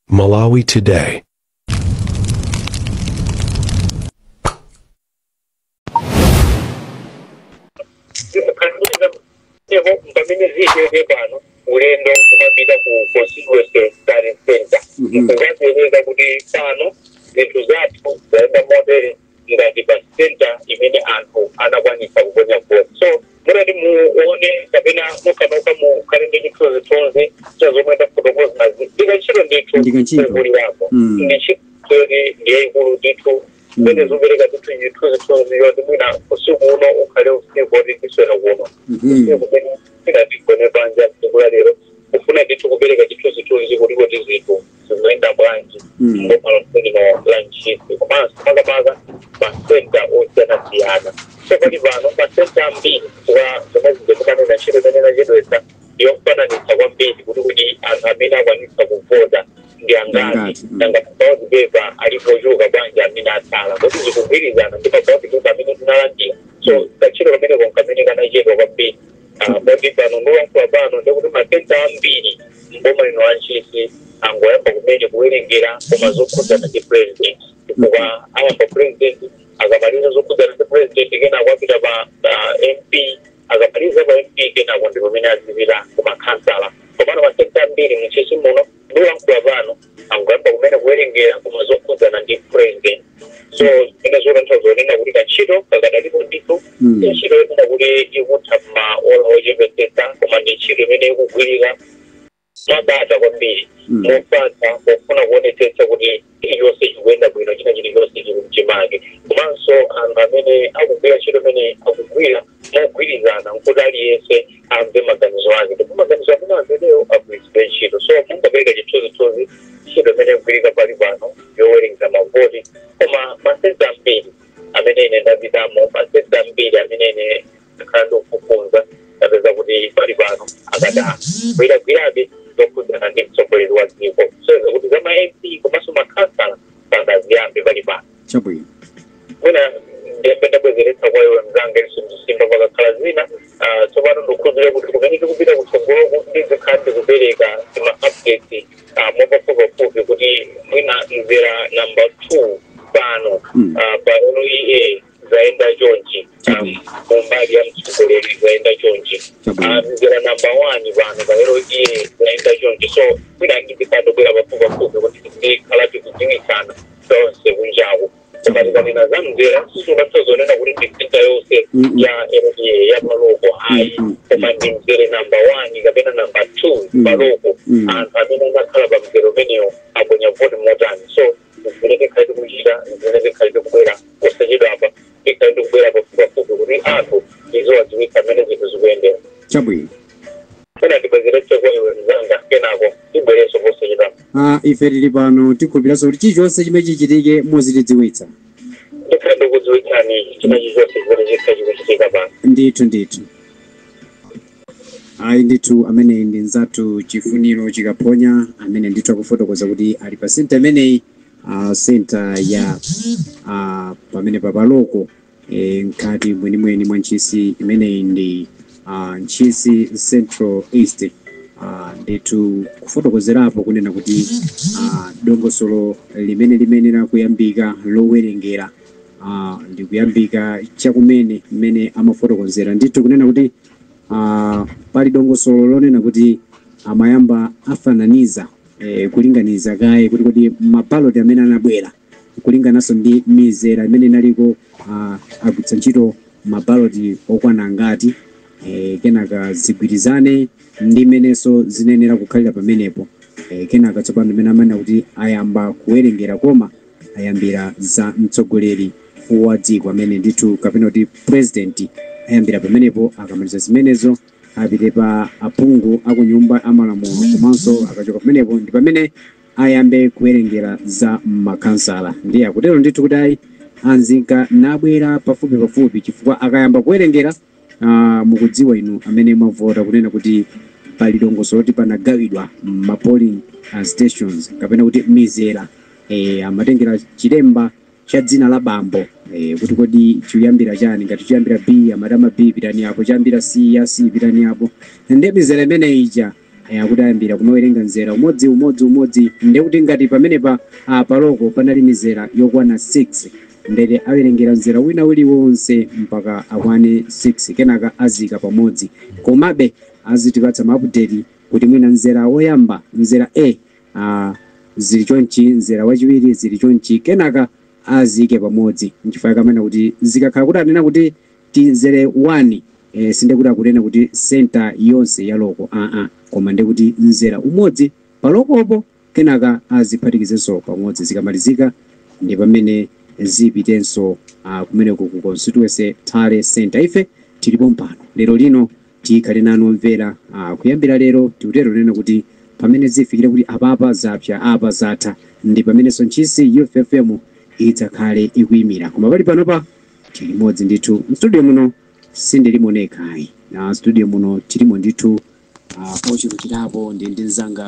Malawi Today. Pamene zicheke pano, ulendo kumapita ku constituency study center, kukapereka kuti pano zinthu zathu zayenda motere ngati pa center imene anthu anakwanisa kuponya voti. So mutati muone kapena nokhanokha mukhale ndi chithunzithunzi cha zomwe ndafotokozazi, ndikantchito ndithu. Ndikantchito. Kulirapo ndi ntchito yoti ndiyayikulu ndithu, zimene zikupereka ndithu chithunzithunzi yoti mwina usiku uno ukhale usiku oti tiswera kuno, usiku kumene tigone panja tsiku la lero, kufuna ndithu kupereka chithunzithunzi kuti kuti zinthu zikuyenda bwanji mboma lino la Ntchisi, komanso makamaka masenta osiyanasiyana. So pali pano masenta ambiri, chifukwa zomwe zikumanena, ntchito imene inachedwetsa yofananitsa kwambiri kuti anthu amene akwanitsa kuvota ndi angati, nanga maballot paper alipo ochuluka bwanji amene atsala, kuti zikugwirizana ndi maballot paper amene tinalandira. So kantchito kameneko kamene kanachedwa kwambiri. Poti pano ndikulankhula pano, ndikuti masenta ambiri mboma lino la Ntchisi angoyamba kumene kuwerengera, koma zokhudzana ndi president, chifukwa ayamba president, akamaliza zokhudzana ndi president, kenako apita pa MP, akamaliza pa MP, kenako ndi pamene azipita kumakhansala. Komano masenta ambiri muNtchisi muno, ndikulankhula pano, angoyamba kumene kuwerengera, koma zokhudzana ndi president. So zimene zotanthauza zonena kuti kantchito kakadalipo ndithu. Ntchito yonena kuti ikutha maola ochepetsetsa, koma ndi ntchito imene ikugwirika mabata kwambiri, mofatsa, pofuna kuonetsetsa kuti chilichonse chikuyenda bwino, china chilichonse chili mchimake, komanso anthu amene akugwira ntchito imene akugwira mogwirizana, nkuti aliyense amve maganizo ake, ndipo maganizo amene amveneyo agwiritsidwe ntchito. So mungapereka chithunzithunzi, ntchito imene ikugwirika pali pano yowerenga mavoti, koma masenta ambiri amene ine ndapitamo, masenta ambiri amene ine ndakhala ndikufufuza, ndapeza kuti pali pano akadagwiragwirabe zokhudzana ndi mtsogoleri wa dziko, soza kuti za ma MP komanso makhansala sangaziyambe pali pano. Mwina ndiyambe ndabwezeretsa kwa iwe mzanga Elson Chisimba. Pakakhala zina, tsopano ndikukhulupirira kuti kumene tikupita kutsogoloku ndizikhala ndikupereka tima updates mwapafupipafupi, kuti mwina mzera number 2 pano pa LEA zayenda chonchi, mumbali ya mtsogoleri zayenda chonchi, mzera number 1 pano pa LEA zayenda chonchi. So mwina ndizikhala ndikubwera pafupipafupi kuti tizikhala tikudziwitsana tonse kunjaku. Koma tikanena za mzera, sitingathe zonena kuti ndi center yonse ya LEA ya maloko, ayi, koma ndi mzere number 1 kapena number 2 paloko, anthu amene anakhala pa mzere umenewo aponya voti motani. So zimene tikhale tikuchita, zimene tikhale tikubwera posachedwa apa, tikhale tikubwera pafupipafupi kuti anthu izowadziwitsa amene zinthu zikuyendera. Mwina ndibwezeretse kwa iwe mzanga, kenako tibwerenso posachedwa. Ife tili pano, tikhulupiraso kuti chilichonse chimene chichitike muzitidziwitsa. Ndikhale ndikudziwitsani china chilichonse chimene chikhala chikuchitika pano. Ndithu. Ayi ndithu, amene ndi nzathu Chifuniro Chikaphonya, amene ndithu akufotokoza kuti ali pa senta imeneyi, senta ya pamene papaloko mkati mwenimweni mwa Ntchisi. Imeneyi ndi Ntchisi Central East. Ndithu kufotokozerapo kunena kuti dongosolo limene limenera kuyambika lowerengera ndi kuyambika chakumene mmene amafotokozera ndithu kunena kuti pali dongosolo lonena kuti amayamba afananiza, kulinganiza kaye kuti mabaloti amene anabwera kulingananso ndi mizera imene inaliko, agwiritsa ntchito mabaloti okwana angati, kenaka zigwirizane ndi mmenenso zinenera kukhalira pamenepo. Kenaka tsopano imene amanena kuti ayamba kuwerengera, koma ayambira za mtsogoleri wa dziko amene ndithu kapena kuti president, ayambira pamenepo. Akamaliza zimenezo apite pa aphungu akunyumba amalamulo, komanso akachoka pamenepo ndi pamene ayambe kuwerengera za makhansala. Ndiye akutero ndithu kuti ayi, anzinka nabwera pafupi pafupi, chifukwa akayamba kuwerengera, mukudziwa inu amene mwavota kunena kuti pali dongosolo loti panagawidwa ma polling stations kapena kuti mizera, amatengera chilemba cha dzina la bambo, kuti kodi chiyambira chani. Ngati chiyambira B, amatama B, pitani apo; chiyambira C, ya C, pitani apo. Ndi mizera imene ija. Akuti ayambira kumawerenga mzera umodzi umodzi umodzi, ndekuti ngati pamenepa paloko panali mizera yokwana 6, ndete awerengera mzera wina uliwonse mpaka akwane 6, kenaka azika pamodzi. Komabe azitipatsa ma update kuti mwina mzera woyamba, mzera A, zili chonchi, mzera wachiwiri zili chonchi, kenaka azike pamodzi. Nchifukwa kamene kuti zikakhala kuti anena kuti tinzere 1, sindekuti akunena kuti center yonse ya loko, aa, koma ndekuti mzera umodzi palokopo, kenaka aziphatikizenso pamodzi. Zikamalizika ndi pamene zipitenso kumeneko ku constituency tally center. Ife tilipo mpano lero lino, tikhale nanu omvera kuyambira lero. Tikutero nena kuti pamene zifikire kuti apapa zapsa, apa zatha, ndi pamenenso Ntchisi Youth FM idzakhale ikuyimira. Koma pali panopa tili limodzi ndithu mstudio muno, sindilimo nekhayi na studio muno, tilimo ndithu ochulukirapo ndi mzanga.